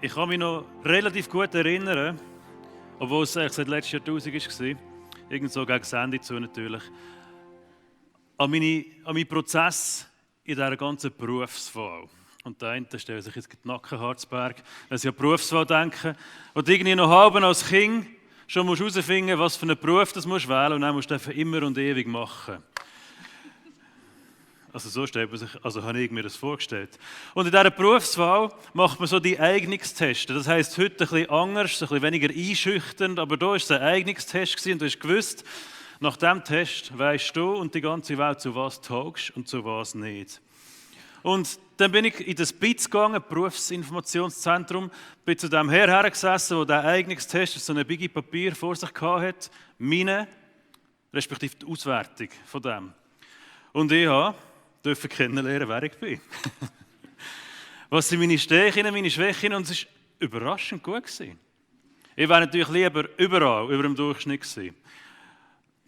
Ich kann mich noch relativ gut erinnern, obwohl es eigentlich seit letztem Jahr 1000 war, irgend so gegen das Ende zu natürlich, an meinen Prozess in dieser ganzen Berufswahl. Und der eine stellt sich jetzt die Nackenhaare zu Berg, wenn sie an die Berufswahl denken. Und irgendwie noch halben als Kind schon musst herausfinden, was für einen Beruf du wählen musst und dann musst du den für immer und ewig machen. Also so stellt man sich, also habe ich mir das vorgestellt. Und in dieser Berufswahl macht man so die Eignungstests. Das heisst, heute ein bisschen anders, ein bisschen weniger einschüchternd, aber da war es ein Eignungstest und du hast gewusst, nach diesem Test weisst du und die ganze Welt, zu was du taugst und zu was nicht. Und dann bin ich in das BIZ gegangen, Berufsinformationszentrum, bin zu dem Herr hergesessen, der den Eignungstest, so ein Biggie Papier vor sich hatte, meine, respektive die Auswertung von dem. Und ich durfte kennenlernen, wer ich bin. Was sind meine Stärken, meine Schwächen, und es war überraschend gut gewesen. Ich wäre natürlich lieber überall über dem Durchschnitt gewesen.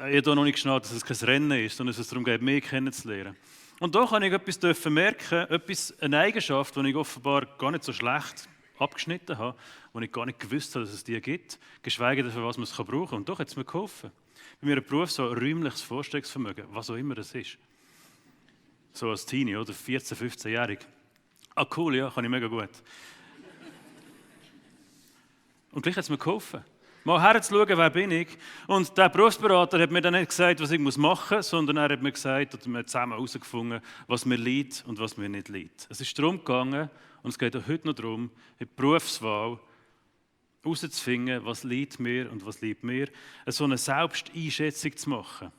Ich habe noch nicht geschnallt, dass es kein Rennen ist, sondern dass es darum geht, mich kennenzulernen. Und da kann ich etwas merken, eine Eigenschaft, die ich offenbar gar nicht so schlecht abgeschnitten habe, die ich gar nicht gewusst habe, dass es die gibt, geschweige denn, für was man es brauchen kann. Und doch hat es mir geholfen. Bei mir ein Beruf so ein räumliches Vorstellungsvermögen, was auch immer das ist. So als Teenie, oder 14-, 15-jährig. Ah cool, ja, kann ich mega gut. Und gleich hat es mir geholfen. Mal herzuschauen, wer bin ich. Und der Berufsberater hat mir dann nicht gesagt, was ich machen muss, sondern er hat mir gesagt, oder wir haben zusammen herausgefunden, was mir liegt und was mir nicht liegt. Es ist darum gegangen, und es geht auch heute noch darum, in der Berufswahl herauszufinden, was liegt mir und was liegt mir, so eine Selbsteinschätzung zu machen.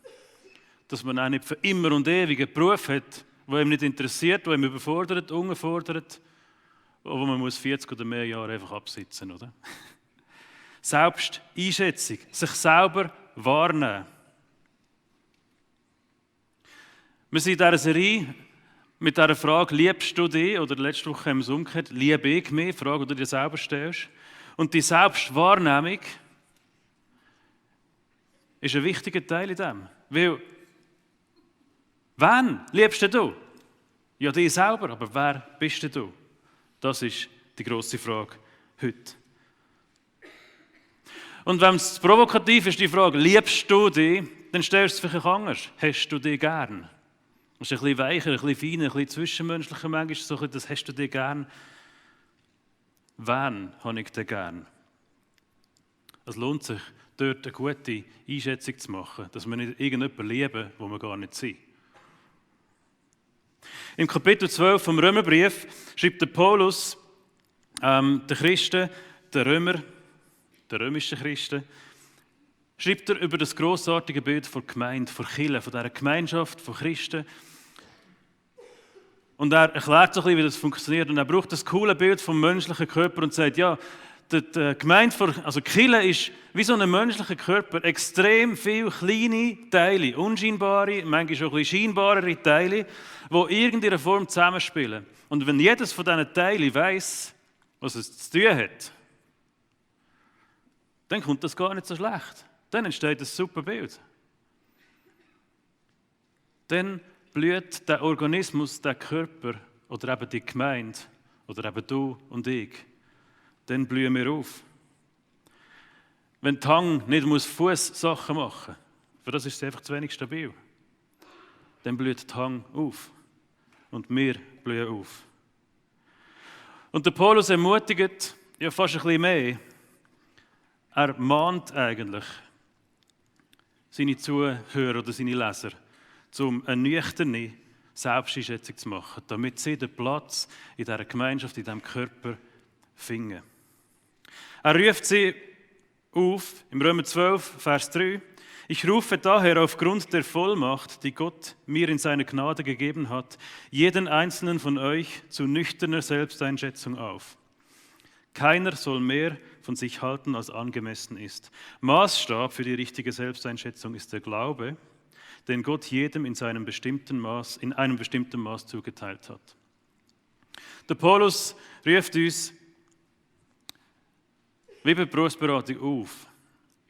Dass man auch nicht für immer und ewig einen Beruf hat, der ihm nicht interessiert, der ihm überfordert, ungefordert, wo man muss 40 oder mehr Jahre einfach absitzen, oder? Selbsteinschätzung, sich selber wahrnehmen. Wir sind in dieser Serie mit dieser Frage, liebst du dich? Oder letzte Woche haben wir es umgekehrt, liebe ich mich? Frage, die du dir selber stellst. Und die Selbstwahrnehmung ist ein wichtiger Teil in dem. Weil, wen liebst du? Ja, dich selber, aber wer bist du? Das ist die grosse Frage heute. Und wenn es provokativ ist, die Frage, liebst du dich, dann stellst du es vielleicht anders. Hast du dich gern? Das ist ein bisschen weicher, ein bisschen feiner, ein bisschen zwischenmenschlicher manchmal, so ein bisschen, das hast du dich gern. Wen habe ich denn gern? Es lohnt sich, dort eine gute Einschätzung zu machen, dass wir nicht irgendjemanden lieben, wo wir gar nicht sind. Im Kapitel 12 vom Römerbrief schreibt der Paulus den Christen, den römischen Christen, schreibt er über das grossartige Bild von der Gemeinde, von Kirche, von dieser Gemeinschaft von Christen. Und er erklärt so ein bisschen, wie das funktioniert. Und er braucht das coole Bild vom menschlichen Körper und sagt, ja, die Gemeinde, also die Kirche ist wie so ein menschlicher Körper, extrem viele kleine Teile, unscheinbare, manchmal auch ein bisschen scheinbarere Teile, die irgendeiner Form zusammenspielen. Und wenn jedes von diesen Teilen weiss, was es zu tun hat, dann kommt das gar nicht so schlecht. Dann entsteht ein super Bild. Dann blüht der Organismus, der Körper oder eben die Gemeinde oder eben du und ich, dann blühen wir auf. Wenn die Hang nicht Fußsachen machen muss, für das ist es einfach zu wenig stabil, dann blüht die Hang auf und wir blühen auf. Und der Paulus ermutigt ja fast ein bisschen mehr. Er mahnt eigentlich seine Zuhörer oder seine Leser, um eine nüchterne Selbsteinschätzung zu machen, damit sie den Platz in dieser Gemeinschaft, in diesem Körper finden. Er ruft sie auf, im Römer 12, Vers 3, ich rufe daher aufgrund der Vollmacht, die Gott mir in seiner Gnade gegeben hat, jeden einzelnen von euch zu nüchterner Selbsteinschätzung auf. Keiner soll mehr von sich halten, als angemessen ist. Maßstab für die richtige Selbsteinschätzung ist der Glaube, den Gott jedem in einem bestimmten Maß zugeteilt hat. Der Paulus ruft uns, wie bei der Berufsberatung, auf,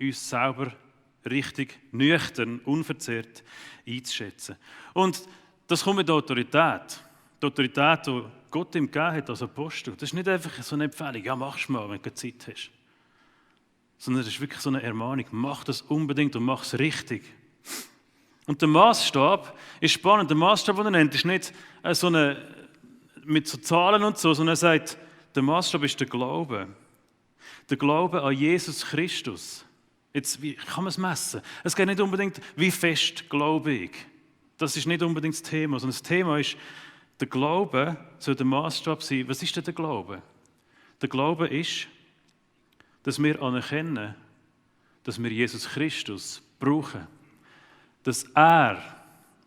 uns selber richtig, nüchtern, unverzerrt einzuschätzen. Und das kommt mit der Autorität. Die Autorität, die Gott ihm gegeben hat als Apostel. Das ist nicht einfach so eine Empfehlung, ja, mach's mal, wenn du Zeit hast. Sondern das ist wirklich so eine Ermahnung, mach das unbedingt und mach es richtig. Und der Maßstab ist spannend. Der Maßstab, den er nennt, ist nicht so eine, mit so Zahlen und so, sondern er sagt, der Maßstab ist der Glaube. Der Glaube an Jesus Christus. Jetzt, wie kann man es messen? Es geht nicht unbedingt, wie fest glaube ich. Das ist nicht unbedingt das Thema, sondern das Thema ist, der Glaube soll der Maßstab sein. Was ist denn der Glaube? Der Glaube ist, dass wir anerkennen, dass wir Jesus Christus brauchen. Dass er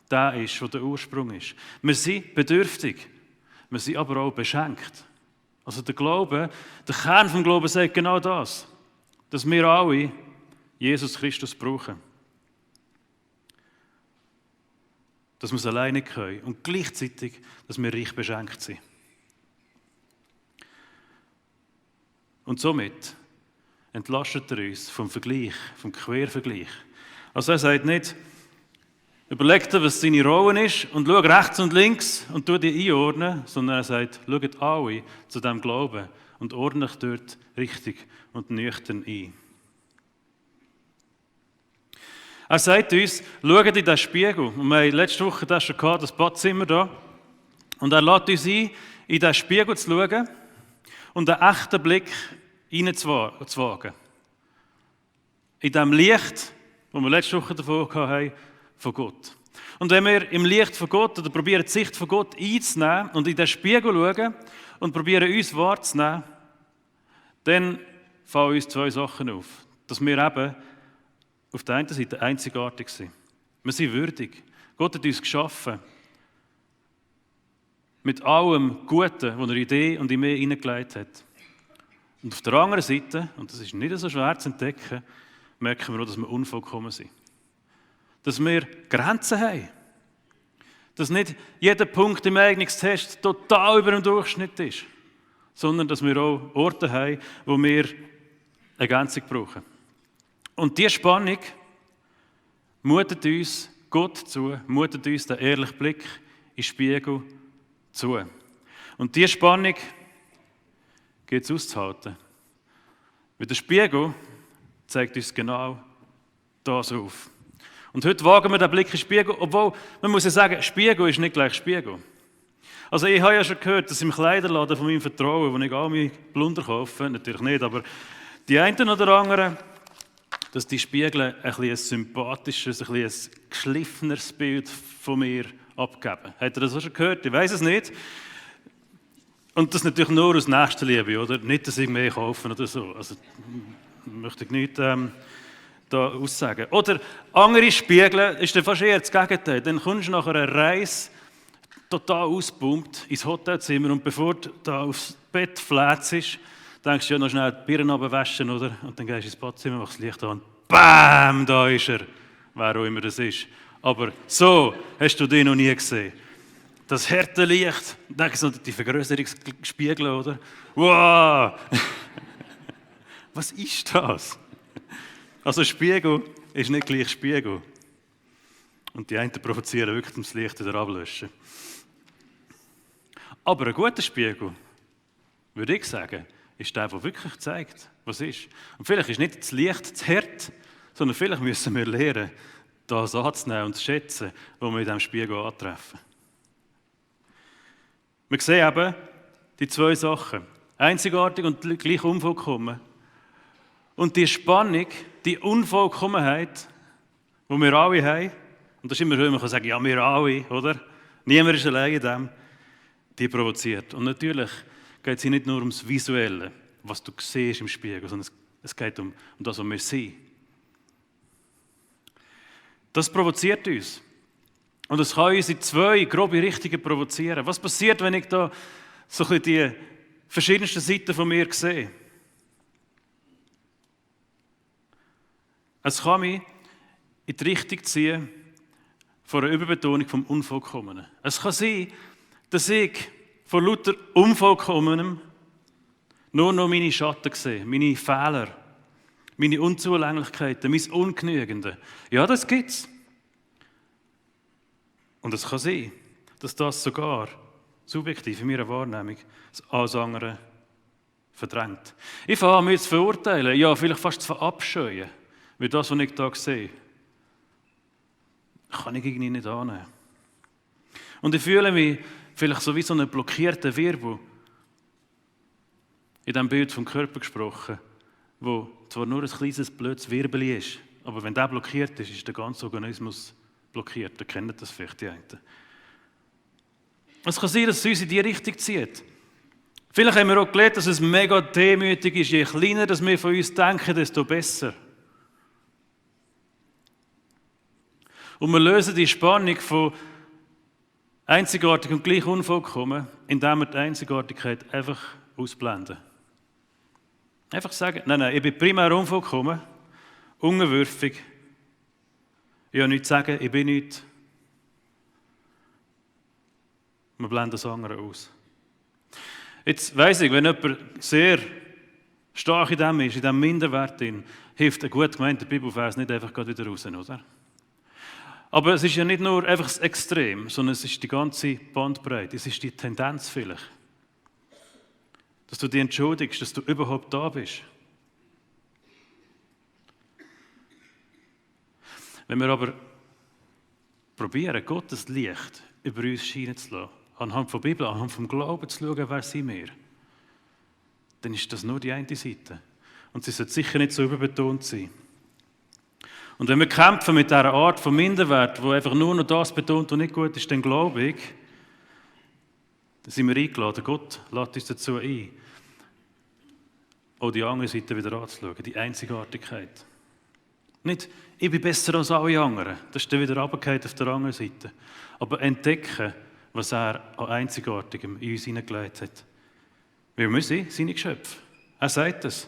der ist, der der Ursprung ist. Wir sind bedürftig, wir sind aber auch beschenkt. Also der Glaube, der Kern des Glaubens sagt genau das, dass wir alle Jesus Christus brauchen. Dass wir es alleine können und gleichzeitig, dass wir reich beschenkt sind. Und somit entlastet er uns vom Vergleich, vom Quervergleich. Also er sagt nicht, überleg dir, was seine Rolle ist und schau rechts und links und tu die einordnen, sondern er sagt, schaut alle zu diesem Glauben und ordne euch dort richtig und nüchtern ein. Er sagt uns, schaut in diesen Spiegel. Und wir haben letzte Woche das schon gehabt, das Badzimmer da. Und er lädt uns ein, in diesen Spiegel zu schauen und einen echten Blick hineinzuwagen. In dem Licht, das wir letzte Woche davon hatten, von Gott. Und wenn wir im Licht von Gott oder probieren, die Sicht von Gott einzunehmen und in den Spiegel schauen und probieren, uns wahrzunehmen, dann fallen uns zwei Sachen auf. Dass wir eben auf der einen Seite einzigartig sind. Wir sind würdig. Gott hat uns geschaffen. Mit allem Guten, was er in dich und in mich hineingelegt hat. Und auf der anderen Seite, und das ist nicht so schwer zu entdecken, merken wir auch, dass wir unvollkommen sind. Dass wir Grenzen haben. Dass nicht jeder Punkt im Eignungstest total über dem Durchschnitt ist. Sondern dass wir auch Orte haben, wo wir Ergänzung brauchen. Und diese Spannung mutet uns Gott zu, mutet uns den ehrlichen Blick in den Spiegel zu. Und diese Spannung geht es auszuhalten. Weil der Spiegel zeigt uns genau das auf. Und heute wagen wir den Blick in den Spiegel, obwohl, man muss ja sagen, Spiegel ist nicht gleich Spiegel. Also ich habe ja schon gehört, dass im Kleiderladen von meinem Vertrauen, wo ich all meine Blunder kaufe, natürlich nicht, aber die einen oder anderen, dass die Spiegel ein sympathisches, ein geschliffeneres Bild von mir abgeben. Habt ihr das auch schon gehört? Ich weiß es nicht. Und das natürlich nur aus Nächstenliebe, oder? Nicht, dass ich mehr kaufe oder so. Also möchte ich nicht da aussagen. Oder andere Spiegel ist dann fast eher das Gegenteil. Dann kommst du nach einer Reise total ausgepumpt ins Hotelzimmer und bevor du da aufs Bett flätst, denkst du ja noch schnell die Birnen abwaschen, oder? Und dann gehst du ins Badzimmer, machst das Licht an und BAM, da ist er. Wer auch immer das ist. Aber so hast du den noch nie gesehen. Das harte Licht, denkst du, die Vergrößerungsspiegel, oder? Wow! Was ist das? Also Spiegel ist nicht gleich Spiegel. Und die einen provozieren wirklich, um das Licht wieder ablöschen. Aber ein guter Spiegel, würde ich sagen, ist der wirklich zeigt, was ist. Und vielleicht ist nicht das Licht zu hart, sondern vielleicht müssen wir lernen, das anzunehmen und zu schätzen, was wir in diesem Spiegel antreffen. Wir sehen eben die zwei Sachen. Einzigartig und gleich unvollkommen. Und die Spannung, die Unvollkommenheit, die wir alle haben, und das ist immer, wenn man sagen kann, ja, wir alle, oder? Niemand ist allein in dem, die provoziert. Und natürlich geht es hier nicht nur ums Visuelle, was du siehst im Spiegel, sondern es geht um das, was wir sind. Das provoziert uns. Und es kann uns in zwei grobe Richtungen provozieren. Was passiert, wenn ich da so ein bisschen die verschiedensten Seiten von mir sehe? Es kann mich in die Richtung ziehen von einer Überbetonung vom Unvollkommenen. Es kann sein, dass ich von lauter Unvollkommenem nur noch meine Schatten sehe, meine Fehler, meine Unzulänglichkeiten, mein Ungenügende. Ja, das gibt's. Und es kann sein, dass das sogar subjektiv in meiner Wahrnehmung, alles andere verdrängt. Ich fange an, mich zu verurteilen, ja, vielleicht fast zu verabscheuen, weil das, was ich da sehe, kann ich irgendwie nicht annehmen. Und ich fühle mich vielleicht so wie so ein blockierter Wirbel, in diesem Bild vom Körper gesprochen, wo zwar nur ein kleines, blödes Wirbel ist, aber wenn der blockiert ist, ist der ganze Organismus blockiert. Ihr kennt das vielleicht die einen. Es kann sein, dass es uns in die Richtung zieht. Vielleicht haben wir auch gelernt, dass es mega demütig ist. Je kleiner dass wir von uns denken, desto besser. Und wir lösen die Spannung von einzigartig und gleich unvollkommen, indem wir die Einzigartigkeit einfach ausblenden. Einfach sagen, nein, ich bin primär unvollkommen, unterwürfig. Ich habe nichts zu sagen, ich bin nichts. Wir blenden das andere aus. Jetzt weiss ich, wenn jemand sehr stark in dem ist, in diesem Minderwert, hilft ein gut gemeinter Bibelvers nicht einfach wieder raus, oder? Aber es ist ja nicht nur einfach das Extrem, sondern es ist die ganze Bandbreite. Es ist die Tendenz vielleicht. Dass du dich entschuldigst, dass du überhaupt da bist. Wenn wir aber probieren, Gottes Licht über uns scheinen zu lassen, anhand der Bibel, anhand vom Glauben zu schauen, wer sind wir, dann ist das nur die eine Seite. Und sie sollte sicher nicht so überbetont sein. Und wenn wir kämpfen mit dieser Art von Minderwert, wo einfach nur noch das betont und nicht gut ist, dann glaube ich, dann sind wir eingeladen. Gott lädt uns dazu ein, auch die andere Seite wieder anzuschauen, die Einzigartigkeit. Nicht, ich bin besser als alle anderen, das ist dann wieder runtergefallen auf der anderen Seite. Aber entdecken, was er an Einzigartigem in uns hineingelegt hat. Weil wir sind seine Geschöpfe. Er sagt es.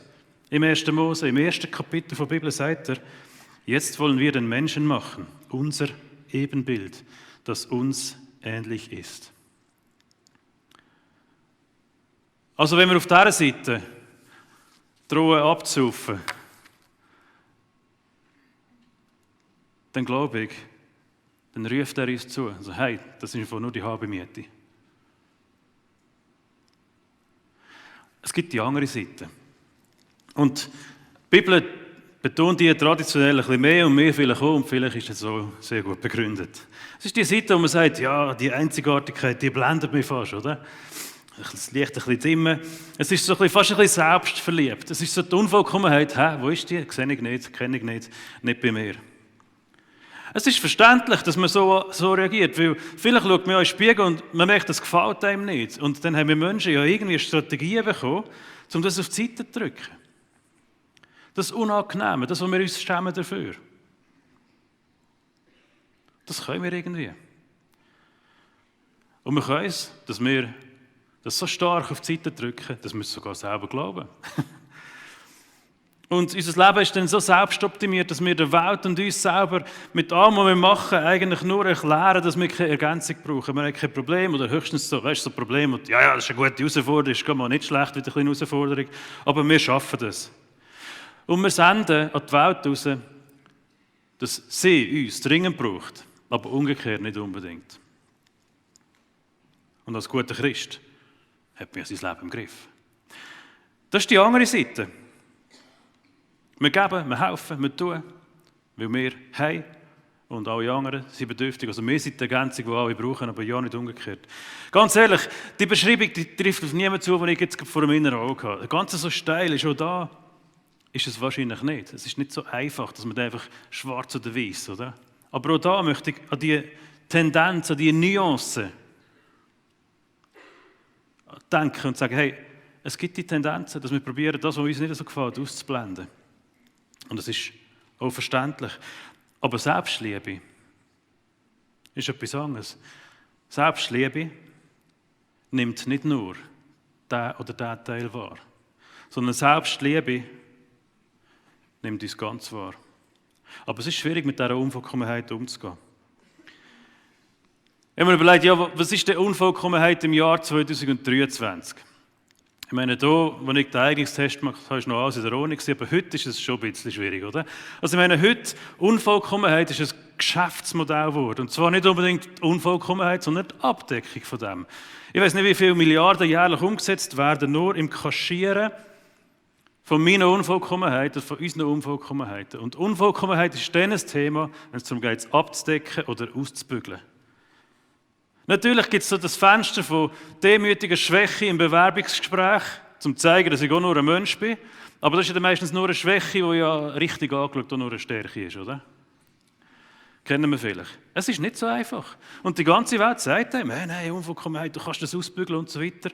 Im 1. Mose, im 1. Kapitel der Bibel sagt er, jetzt wollen wir den Menschen machen, unser Ebenbild, das uns ähnlich ist. Also wenn wir auf dieser Seite drohen abzusaufen, dann glaube ich, dann ruft er uns zu. Also, hey, das ist nur die halbe Miete. Es gibt die andere Seite. Und die Bibel betont die traditionell ein bisschen mehr und wir vielleicht auch, und vielleicht ist es so sehr gut begründet. Es ist die Seite, wo man sagt, ja, die Einzigartigkeit, die blendet mich fast, oder? Das Licht ein bisschen dimmen. Es ist so fast ein bisschen selbstverliebt. Es ist so die Unvollkommenheit, wo ist die? Sehe ich nicht, kenne ich nicht bei mir. Es ist verständlich, dass man so reagiert, weil vielleicht schaut man ja in den Spiegel und man merkt, das gefällt einem nicht. Und dann haben wir Menschen ja irgendwie Strategien bekommen, um das auf die Seite zu drücken. Das Unangenehme, das, was wir uns schämen dafür. Das können wir irgendwie. Und wir können es, dass wir das so stark auf die Seite drücken, dass wir es sogar selber glauben. Und unser Leben ist dann so selbstoptimiert, dass wir der Welt und uns selber mit allem, was wir machen, eigentlich nur erklären, dass wir keine Ergänzung brauchen. Wir haben kein Problem oder höchstens so, weißt du, so ein Problem. Und ja, das ist eine gute Herausforderung, ist mal nicht schlecht, wieder eine kleine Herausforderung. Aber wir schaffen das. Und wir senden an die Welt raus, dass sie uns dringend braucht, aber umgekehrt nicht unbedingt. Und als guter Christ hat man sein Leben im Griff. Das ist die andere Seite. Wir geben, wir helfen, wir tun, weil wir haben und alle anderen sind bedürftig. Also wir sind die Ergänzung, die alle brauchen, aber ja nicht umgekehrt. Ganz ehrlich, die Beschreibung die trifft auf niemanden zu, den ich jetzt vor dem inneren Auge habe. Der ganze so steil ist auch da, ist es wahrscheinlich nicht. Es ist nicht so einfach, dass man einfach schwarz oder weiß, oder? Aber auch da möchte ich an die Tendenz, an die Nuancen denken und sagen, hey, es gibt die Tendenzen, dass wir probieren, das, was uns nicht so gefällt, auszublenden. Und das ist auch verständlich. Aber Selbstliebe ist etwas anderes. Selbstliebe nimmt nicht nur den oder den Teil wahr, sondern Selbstliebe nimmt uns ganz wahr. Aber es ist schwierig, mit dieser Unvollkommenheit umzugehen. Ich habe mir überlegt, ja, was ist die Unvollkommenheit im Jahr 2023? Ich meine, da, als ich den Eignungstest gemacht habe, war noch alles in der Ordnung, aber heute ist es schon ein bisschen schwierig, oder? Also ich meine, heute, Unvollkommenheit ist ein Geschäftsmodell geworden. Und zwar nicht unbedingt die Unvollkommenheit, sondern die Abdeckung von dem. Ich weiß nicht, wie viele Milliarden jährlich umgesetzt werden, nur im Kaschieren von meiner Unvollkommenheit und von unseren Unvollkommenheiten. Und Unvollkommenheit ist dann ein Thema, wenn es darum geht, es abzudecken oder auszubügeln. Natürlich gibt es so das Fenster von demütiger Schwäche im Bewerbungsgespräch, um zu zeigen, dass ich auch nur ein Mensch bin. Aber das ist ja meistens nur eine Schwäche, die ja richtig angeschaut auch nur eine Stärke ist, oder? Kennen wir vielleicht. Es ist nicht so einfach. Und die ganze Welt sagt einem, nein, Unvollkommenheit, du kannst das ausbügeln und so weiter.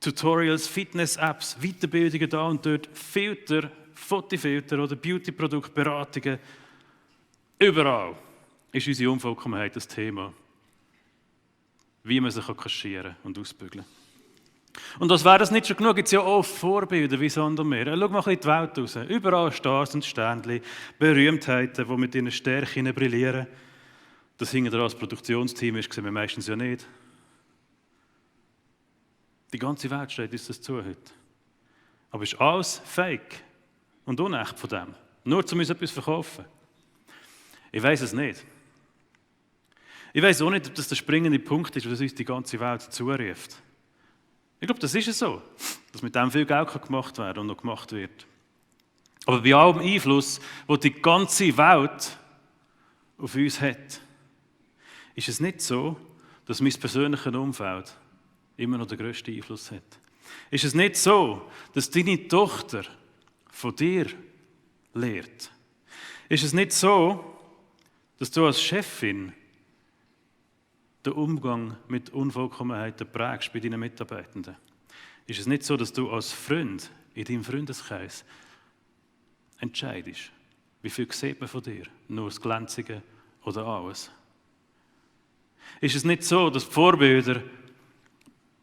Tutorials, Fitness-Apps, Weiterbildungen da und dort, Filter, Fotofilter oder Beauty-Produkte, Beratungen. Überall ist unsere Unvollkommenheit das Thema. Wie man sich kaschieren und ausbügeln kann. Und als wäre das nicht schon genug, gibt es ja auch Vorbilder wie Sand und Meer. Schau mal in die Welt raus. Überall Stars und Sternchen, Berühmtheiten, die mit ihren Stärken brillieren. Das hinten dran als Produktionsteam ist, sehen wir meistens ja nicht. Die ganze Welt steht uns das zu heute. Aber ist alles fake und unecht von dem. Nur um uns etwas zu verkaufen. Ich weiß es nicht. Ich weiß auch nicht, ob das der springende Punkt ist, was uns die ganze Welt zuruft. Ich glaube, das ist es so, dass mit dem viel Geld gemacht werden und noch gemacht wird. Aber bei allem Einfluss, den die ganze Welt auf uns hat, ist es nicht so, dass mein persönliches Umfeld immer noch den grössten Einfluss hat. Ist es nicht so, dass deine Tochter von dir lehrt? Ist es nicht so, dass du als Chefin den Umgang mit Unvollkommenheiten prägst bei deinen Mitarbeitenden? Ist es nicht so, dass du als Freund in deinem Freundeskreis entscheidest, wie viel sieht man von dir? Nur das Glänzige oder alles? Ist es nicht so, dass die Vorbilder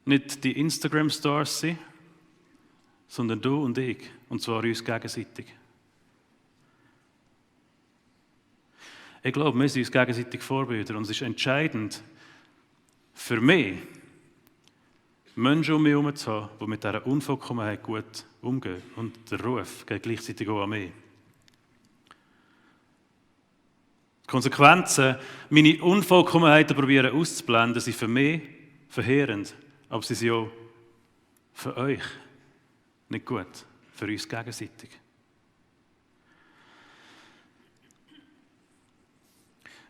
nicht die Instagram-Stars sind, sondern du und ich, und zwar uns gegenseitig? Ich glaube, wir sind uns gegenseitig Vorbilder und es ist entscheidend, für mich, Menschen um mich herum zu haben, die mit dieser Unvollkommenheit gut umgehen. Und der Ruf geht gleichzeitig auch an mich. Die Konsequenzen, meine Unvollkommenheiten probieren auszublenden, sind für mich verheerend. Aber sie sind auch für euch nicht gut. Für uns gegenseitig.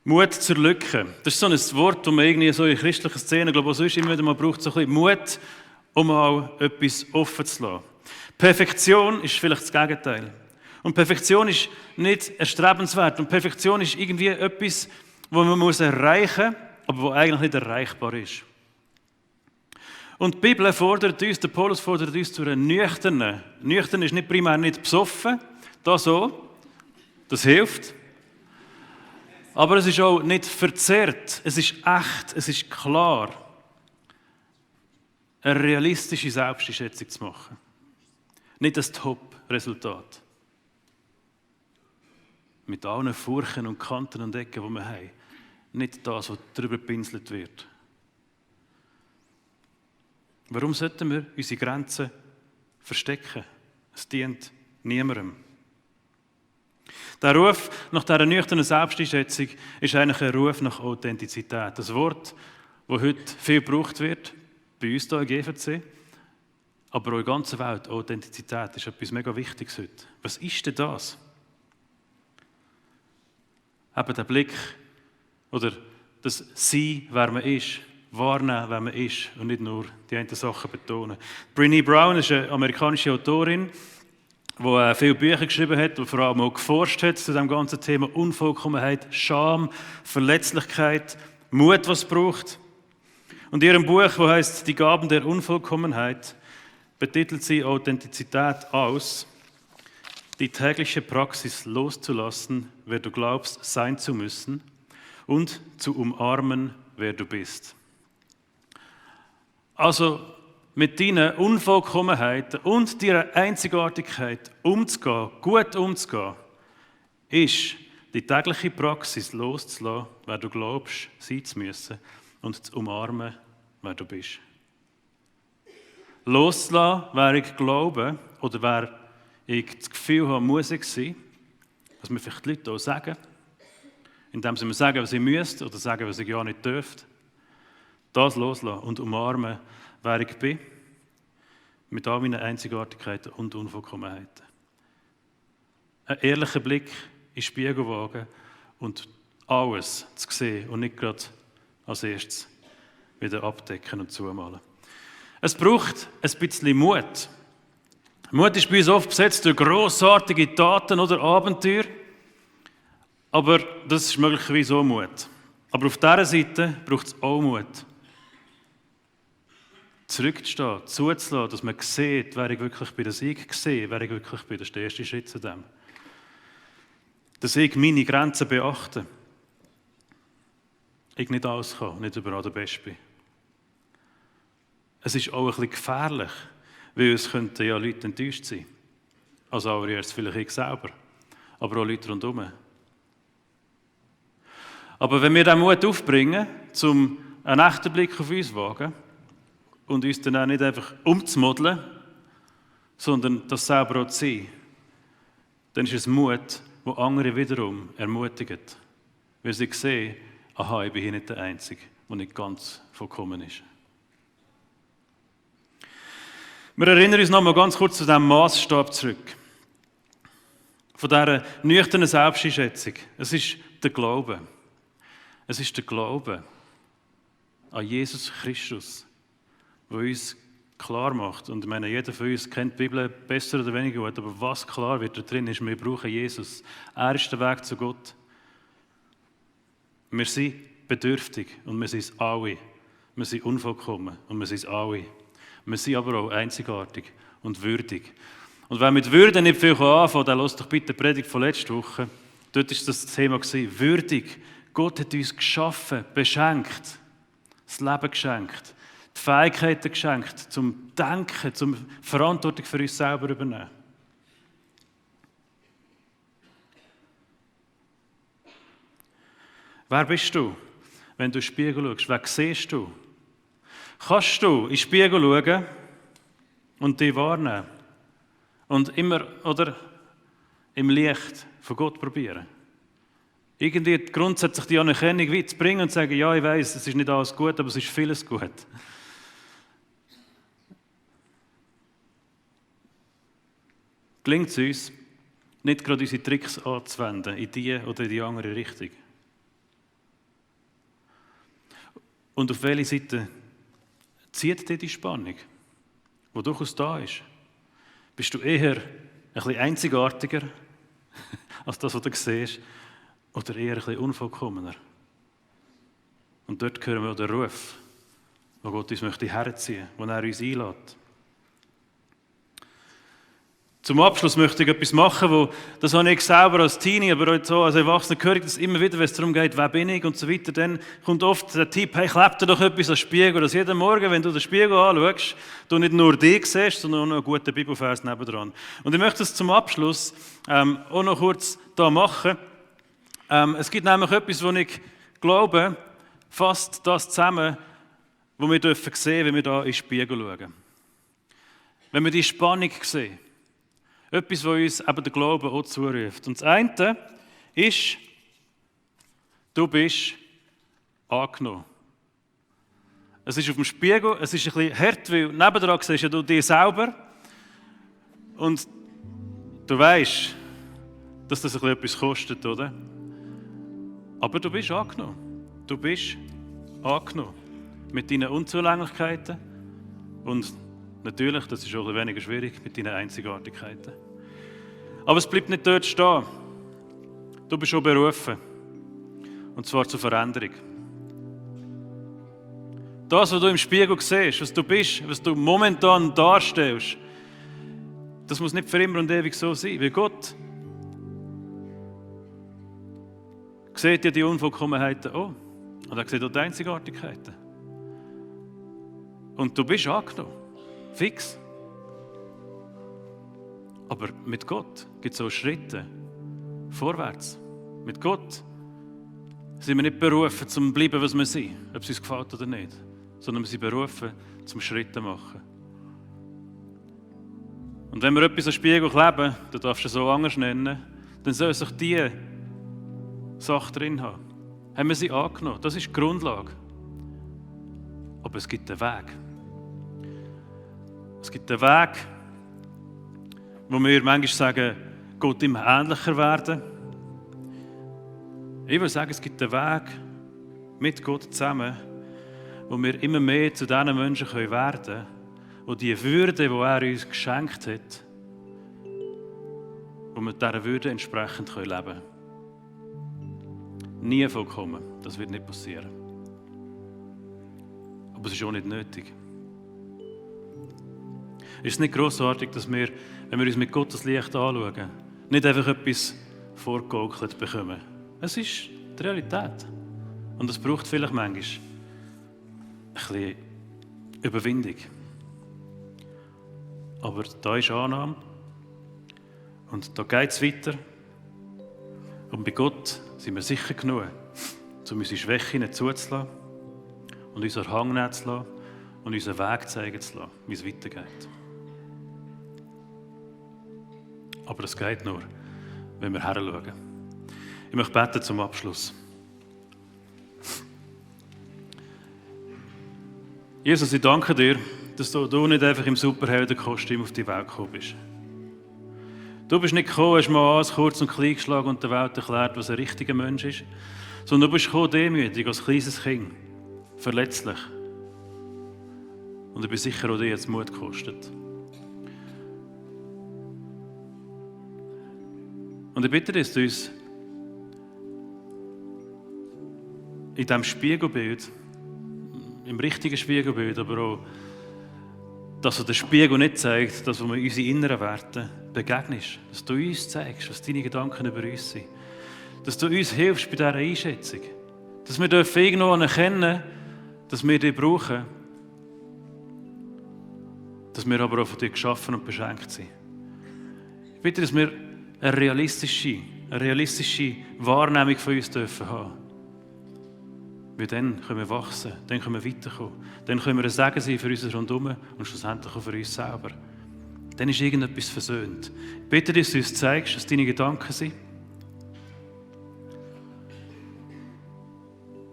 Mut zur Lücke. Das ist so ein Wort, das man irgendwie so in christlichen Szenen, glaube ich, sonst immer wieder mal braucht, so ein bisschen Mut, um mal etwas offen zu lassen. Perfektion ist vielleicht das Gegenteil. Und Perfektion ist nicht erstrebenswert. Und Perfektion ist irgendwie etwas, was man erreichen muss, aber was eigentlich nicht erreichbar ist. Und die Bibel fordert uns, der Paulus fordert uns zu einer nüchternen. Nüchtern ist nicht primär nicht besoffen, das so, das hilft. Aber es ist auch nicht verzerrt, es ist echt, es ist klar, eine realistische Selbsteinschätzung zu machen. Nicht das Top-Resultat. Mit allen Furchen und Kanten und Ecken, die wir haben. Nicht das, was darüber gepinselt wird. Warum sollten wir unsere Grenzen verstecken? Es dient niemandem. Der Ruf nach dieser nüchternen Selbsteinschätzung ist eigentlich ein Ruf nach Authentizität. Das Wort, das heute viel gebraucht wird, bei uns hier im GVC, aber auch in der ganzen Welt. Authentizität ist etwas mega Wichtiges heute. Was ist denn das? Eben der Blick oder das Sein, wer man ist, wahrnehmen, wer man ist und nicht nur die einen Sachen betonen. Brené Brown ist eine amerikanische Autorin, die viele Bücher geschrieben hat und vor allem auch geforscht hat zu dem ganzen Thema Unvollkommenheit, Scham, Verletzlichkeit, Mut, was es braucht. Und in ihrem Buch, das heißt Die Gaben der Unvollkommenheit, betitelt sie Authentizität aus, die tägliche Praxis loszulassen, wer du glaubst sein zu müssen, und zu umarmen, wer du bist. Also mit deinen Unvollkommenheiten und deiner Einzigartigkeit umzugehen, gut umzugehen, ist die tägliche Praxis loszulassen, wer du glaubst, sein zu müssen, und zu umarmen, wer du bist. Loszulassen, wer ich glaube oder wer ich das Gefühl habe, muss ich sein, was mir vielleicht die Leute auch sagen, indem sie mir sagen, was ich müsste oder sagen, was ich ja nicht dürfte. Das loslassen und umarmen, wer ich bin, mit all meinen Einzigartigkeiten und Unvollkommenheiten. Ein ehrlicher Blick in den Spiegel wagen und alles zu sehen und nicht gerade als erstes wieder abdecken und zumalen. Es braucht ein bisschen Mut. Mut ist bei uns oft besetzt durch grossartige Taten oder Abenteuer, aber das ist möglicherweise auch Mut. Aber auf dieser Seite braucht es auch Mut. Zurückzustehen, zuzulassen, dass man sieht, wer ich wirklich bin, dass ich sehe, wer ich wirklich bin. Das ist der erste Schritt zu dem. Dass ich meine Grenzen beachte. Ich nicht alles kann, nicht überall der Beste bin. Es ist auch ein bisschen gefährlich, weil es könnten ja Leute enttäuscht sein. Als allererstes vielleicht ich selber, aber auch Leute rundherum. Aber wenn wir den Mut aufbringen, um einen echten Blick auf uns zu wagen und uns dann auch nicht einfach umzumodeln, sondern das selber auch zu sein, dann ist es Mut, der andere wiederum ermutigt. Weil sie sehen, aha, ich bin hier nicht der Einzige, der nicht ganz vollkommen ist. Wir erinnern uns noch mal ganz kurz zu diesem Maßstab zurück. Von dieser nüchternen Selbsteinschätzung. Es ist der Glaube. Es ist der Glaube an Jesus Christus, der uns klar macht. Und ich meine, jeder von uns kennt die Bibel besser oder weniger gut, aber was klar wird da drin ist, wir brauchen Jesus. Er ist der Weg zu Gott. Wir sind bedürftig und wir sind es alle. Wir sind unvollkommen und wir sind es alle. Wir sind aber auch einzigartig und würdig. Und wer mit Würde nicht viel anfangen kann, dann hört doch bitte die Predigt von letzter Woche. Dort war das Thema würdig. Gott hat uns geschaffen, beschenkt, das Leben geschenkt, die Fähigkeiten geschenkt, zum Denken, zum Verantwortung für uns selber übernehmen. Wer bist du, wenn du in den Spiegel schaust? Wer siehst du? Kannst du in den Spiegel schauen und dich wahrnehmen und immer oder im Licht von Gott probieren? Irgendwie grundsätzlich die Anerkennung weit zu bringen und zu sagen, ja, ich weiss, es ist nicht alles gut, aber es ist vieles gut. Gelingt es uns, nicht gerade unsere Tricks anzuwenden, in die oder in die andere Richtung? Und auf welche Seite zieht dir die Spannung, die durchaus da ist? Bist du eher ein bisschen einzigartiger als das, was du siehst, oder eher ein bisschen unvollkommener? Und dort hören wir auch den Ruf, wo Gott uns möchte herziehen, wo er uns einlädt. Zum Abschluss möchte ich etwas machen, das habe ich selber als Teenie, aber auch so als Erwachsener höre ich das immer wieder, wenn es darum geht, wer bin ich und so weiter. Dann kommt oft der Tipp, hey, kleb dir doch etwas an den Spiegel, dass jeden Morgen, wenn du den Spiegel anschaust, du nicht nur dich siehst, sondern auch noch einen guten Bibelvers nebendran. Und ich möchte das zum Abschluss auch noch kurz da machen. Es gibt nämlich etwas, wo ich glaube, fasst das zusammen, was wir dürfen sehen, wenn wir da in den Spiegel schauen. Wenn wir die Spannung sehen. Etwas, was uns eben der Glaube auch zuruft. Und das eine ist, du bist angenommen. Es ist auf dem Spiegel, es ist ein bisschen hart, weil nebendran siehst du dich selber und du weißt, dass das ein bisschen etwas kostet, oder? Aber du bist angenommen. Du bist angenommen. Mit deinen Unzulänglichkeiten und natürlich, das ist auch ein weniger schwierig, mit deinen Einzigartigkeiten. Aber es bleibt nicht dort stehen. Du bist schon berufen. Und zwar zur Veränderung. Das, was du im Spiegel siehst, was du bist, was du momentan darstellst, das muss nicht für immer und ewig so sein. Weil Gott sieht ja die Unvollkommenheiten auch. Und er sieht auch die Einzigartigkeiten. Und du bist angenommen. Fix. Aber mit Gott gibt es auch Schritte vorwärts. Mit Gott sind wir nicht berufen, zum bleiben, was wir sind, ob es uns gefällt oder nicht, sondern wir sind berufen, zum Schritte machen. Und wenn wir etwas am Spiegel kleben, du darfst es so anders nennen, dann sollen sich die Sache drin haben. Haben wir sie angenommen. Das ist die Grundlage. Aber es gibt einen Weg. Es gibt einen Weg, wo wir manchmal sagen, Gott immer ähnlicher werden. Ich würde sagen, es gibt einen Weg mit Gott zusammen, wo wir immer mehr zu diesen Menschen werden können, die die Würde, die er uns geschenkt hat, wo wir dieser Würde entsprechend leben können. Nie vollkommen, das wird nicht passieren. Aber es ist auch nicht nötig. Ist es nicht grossartig, dass wir, wenn wir uns mit Gottes Licht anschauen, nicht einfach etwas vorgegaukelt bekommen? Es ist die Realität. Und es braucht vielleicht manchmal ein bisschen Überwindung. Aber da ist Annahme. Und da geht es weiter. Und bei Gott sind wir sicher genug, um unsere Schwächen zuzulassen und unseren Hang nehmen zu lassen und unseren Weg zeigen zu lassen, wie es weitergeht. Aber das geht nur, wenn wir hinschauen. Ich möchte beten zum Abschluss. Jesus, ich danke dir, dass du nicht einfach im Superheldenkostüm auf die Welt gekommen bist. Du bist nicht gekommen, hast mal alles kurz und klein geschlagen und der Welt erklärt, was ein richtiger Mensch ist, sondern du bist gekommen, demütig, als kleines Kind, verletzlich. Und ich bin sicher, auch dir jetzt Mut gekostet. Und ich bitte dich, dass du uns in diesem Spiegelbild, im richtigen Spiegelbild, aber auch, dass er den Spiegel nicht zeigt, dass wir unsere inneren Werte begegnest. Dass du uns zeigst, was deine Gedanken über uns sind. Dass du uns hilfst bei dieser Einschätzung. Dass wir irgendwo erkennen, dass wir dich brauchen. Dass wir aber auch von dir geschaffen und beschenkt sind. Ich bitte, dass wir eine realistische Wahrnehmung von uns dürfen haben. Weil dann können wir wachsen, dann können wir weiterkommen. Dann können wir ein Segen sein für uns rundherum und schlussendlich auch für uns selber. Dann ist irgendetwas versöhnt. Ich bitte dich, dass du uns zeigst, was deine Gedanken sind.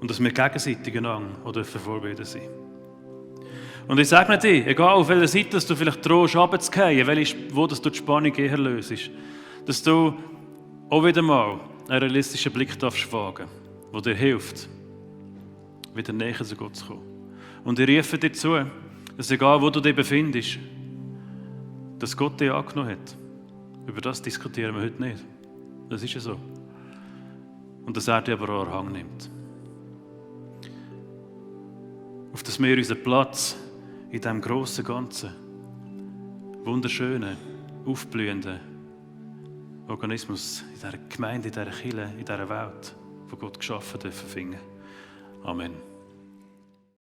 Und dass wir gegenseitig einander Vorbilder sein dürfen. Und ich sage dir, egal auf welcher Seite dass du vielleicht drohst, runterzufallen, wo du die Spannung eher löst, dass du auch wieder mal einen realistischen Blick darfst wagen, der dir hilft, wieder näher zu Gott zu kommen. Und ich rufe dir zu, dass egal wo du dich befindest, dass Gott dich angenommen hat. Über das diskutieren wir heute nicht. Das ist ja so. Und dass er dich aber auch Hang nimmt. Auf dass wir unseren Platz in diesem grossen Ganzen, wunderschönen, aufblühenden Organismus, in dieser Gemeinde, in dieser Kirche, in dieser Welt, von Gott geschaffen dürfen finden. Amen.